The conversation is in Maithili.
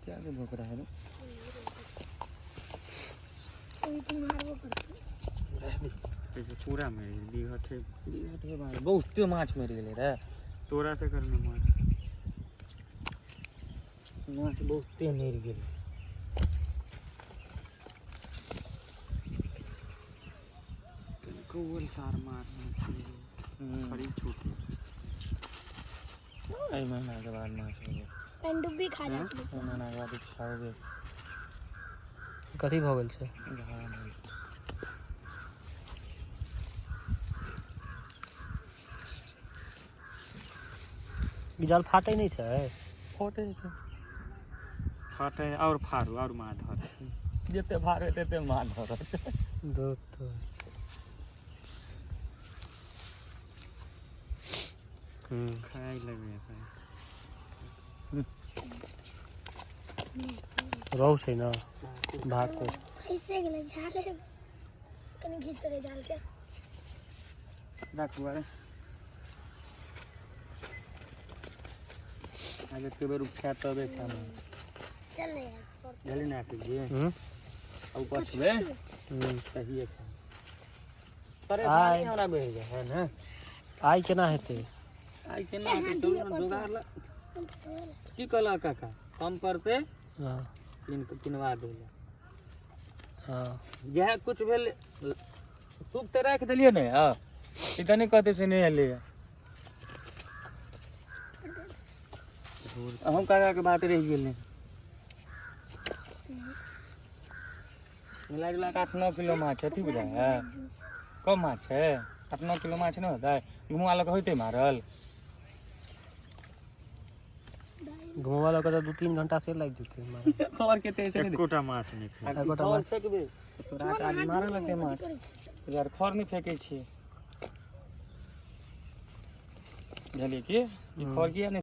क्या के भोकरा है रे? मारबो करतै। ऐसे पूरा मरि गेल बिघट है। बिघट हे भाई, बहुते माछ मरि गेलै रे। तोरा से करना मार। माछ बहुते मरि गेलै। कौअल सार मारने खरी छूटे। एहि महीना के बाद माछ हो गेल। पनडुब्बी खा जाइ छै। एहि महीना के बाद इच्छा हो गेल। कथी भऽ गेल छै? घाव भेल। ई जाल फाटै नहि छै? फटे छै। फाटे और फाड़ू और मार धर। जते फाड़बै तते माछ धरत। दूध तो खाय लगे है। रहु छै ने भाकुर। खैसे गेलै झाले, कनि घीच देबै जाल के। राखू अरे आज एके बेर उठा तबे खाना। चल ने यार। झली ना जे हम्म। अब पछबे हम्म। सही खा। परेशानी हमरा बढ़ि जाइ है ने। आइ केना हेतै? आइ केना हेतै? तू जोगाड़ ल। की कहलक काका? कम पड़तै। हँ। किन किनवा दै लए। हँ। जएह कुछ भेल सूप तऽ राखि देलियै ने। हँ, ई तऽ नहि कहतै से नहि एलैए। अहूँ काकाके बात रहि गेलै। मिला जुला कऽ 8-9 किलो माछ अथी बुझाइ है। कम माछ है? 8-9 किलो माछ नहि होतै? घुमा लऽ कऽ होइतै मारल। घुमवा लऽ कऽ तऽ 2-3 घंटा से लागि जेतै मारय। खर के तेज एकोटा माछ नहि फेक। एकोटा खर माछ। फेकबै तोरा के आदमी मारऽ लगतै माछ यार। खर नहि फेकै छियै, बुझलियै की? ई खर किया नहि?